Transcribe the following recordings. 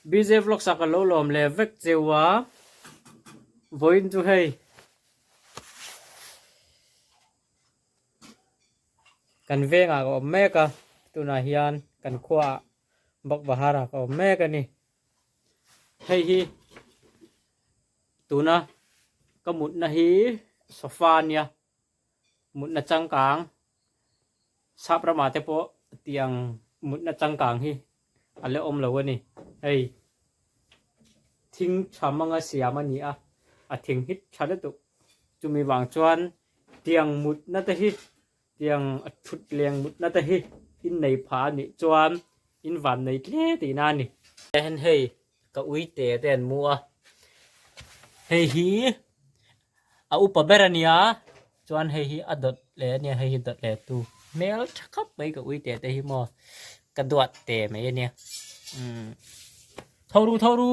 BJ Vlogs ah ka lo lawm leh vek cheu a, vawiin chu hei kan vengah ka awm mek a, tunah hian kan khuaah Bakbahar ah ka awm mek a ni. Hei hi tuna ka mutna hi sofa a nia. Mutna changkang sap ramah te pawh tiang mutna changkang hi a la awm lo a ni. Hei thing tha hmanga siam a ni a, a thing hit tha lutuk. Chumi vang chuan tiang mutna te hi tiang thut leng mutna te hi in nei pha a nih chuan in van nei tle tihna a ni. Heng hei ka ui te te an mu a, hei hi a upa ber a nia chuan hei hi a dawt leh a nia hei hi dawt leh tu hmel tha khawp mai ka ui te te hi maw ka duat te mai a nia umm tho ru tho ru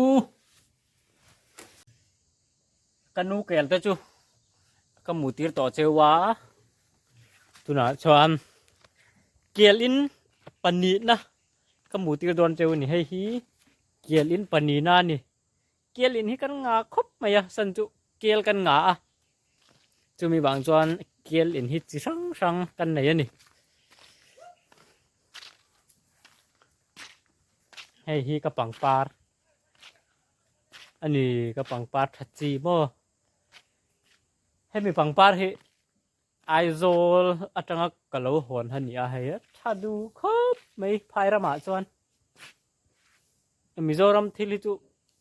ka nu kel te chu ka mu tir tawh cheu a tunah chuan kel in pahnihna ka mu tir dawn cheu a ni hei hi kel in pahnihna a ni. Kel in hi kan nga khawp mai a san chu kel kan nga a chumi vang chuan kel in hi chi hrang hrang kan nei a ni hei hi ka pangpar a ni ka pangpar tha chi maw hemi pangpar hi Aizawl atanga ka lo hawn a ni a hei a tha duh khawp mai phai ramah chuan. Mizoram thil hi chu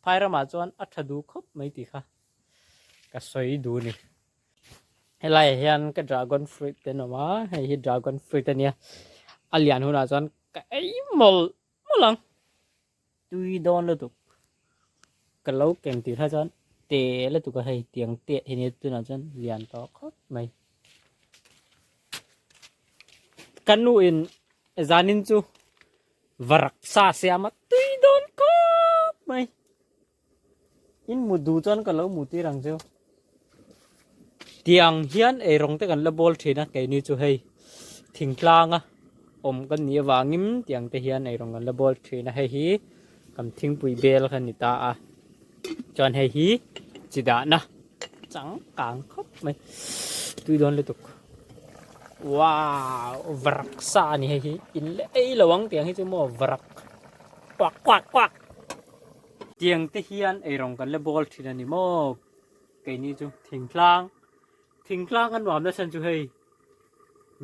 phai ramah chuan a tha duh khawp mai tih kha ka sawi duh a ni. Helaiah hian ka dragon fruit te an awm a, hei hi dragon fruit a nia. A lian hunah chuan ka ei mawlh mawlh ang. Tui dawn lutuk. Ka lo ken tir kha chuan te lutuk a hei tiang te hi nia tunah chuan lian tawh khawp mai. Ka nu in zanin chu Varak sa siam a tui dawn khawp mai. In mu duh chuan ka lo mu tir ang chu. Tiang hian eirawng te kan la bawl thin a keini chu hei thingtlang a awm kan nih avangin tiang te hian eirawng kan la bawl thin a hei hi kan thingpui bel kha ni ta a chuan hei hi chi dahna changkang khawp mai tui dawn lutuk wow varak sa a ni hei hi in la ei lo ang tiang hi chu maw varak kuak kuak kuak tiang te hian eirawng kan la bawl thin a ni maw keini chu thingtlang thingtlang a nuam nasa chu hei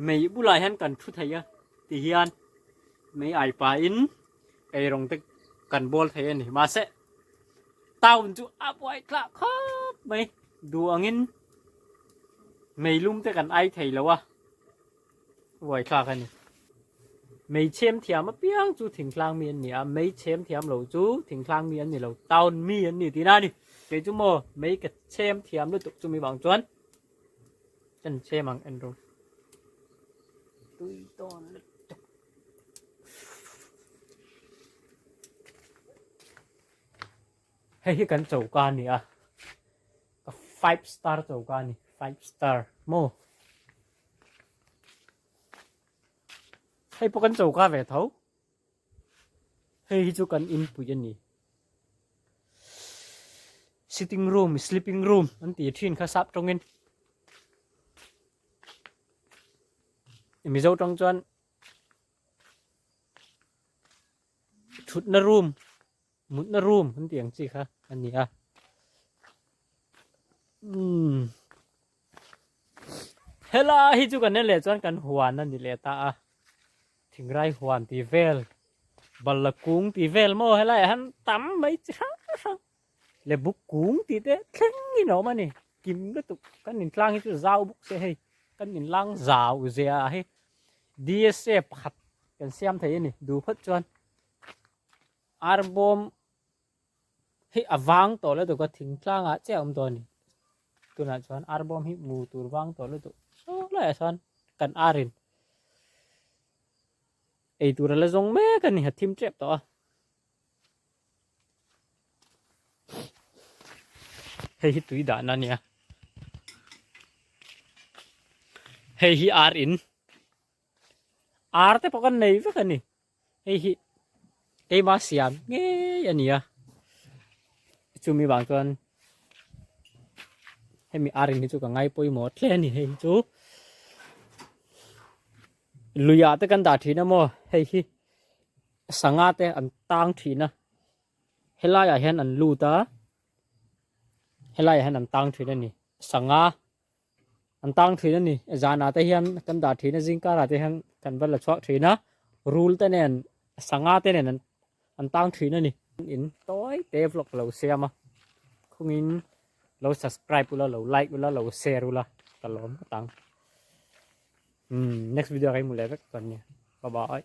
mei bulah hian kan thu thei a ti hian mei ai pahin eirawng te kan bawl thei a ni mahse town chu a buai tlah khawp mai duh angin meilum te kan ai thei lo a buai thlak a ni meichhem thiam apiang chu thingtlang mi an ni a meichhem thiam lo chu thingtlang mi an ni lo town mi an ni tihna a ni kei chu maw mei ka chhem thiam lutuk chumi vang chuan kan chhem ang en rawh tui tawn lutuk. Hei hi kan choka a ni a, ka five star choka a ni, five star maw. Hei pawh kan choka ve tho, hei hi chu kan inpui a ni. Sitting room, sleeping room an tih thin kha sap tawngin. Mizo tawng chuan Thutna room, mutna room an tih ang chi kha a ni a. Umm helai hi chu kan en leh chuan kan huan a ni leh ta a, thingrai huan tih vel, balhla kung tih vel maw helaiah hian tam mai chi hrang hrang leh buk kung tih te thleng in a awm a ni, kim lutuk kan intlang hi chu zau bawk se hei kan inlang zau zia hi. DSA pakhat kan siam thei a ni duh phawt chuan arbawm hi a vang tawh lutuk a thingtlang ah chiah a awm tawh a ni tunah chuan arbawm hi mu tur vang tawh lutuk saw laiah sawn kan ar in ei tur a la zawng mek a ni a thim tep tawh a. Hei hi tui dahna a nia. Hei hi ar in. Ar te pawh kan nei vek a ni. Hei hi keima siam ngei a ni a. Chumi vang chuan hemi ar in hi chu ka ngai pawimawh hle a ni hei hi chu. Luiah te kan dah thin a maw hei hi sangha te an tang thin a helaiah hian an lut a helaiah hian an tang thin a ni sangha an tang thin a ni zanah te hian kan dah thin a zingkarah te hian kan va la chhuak thin a rul te nen sangha te nen an an tang thin a ni. In tawi te vlog lo siam a khungin lo subscribe ula lo like ula lo share ula ka lawm ngawt ang. Umm next video ah ka inhmu leh vek chuan nia bye bye.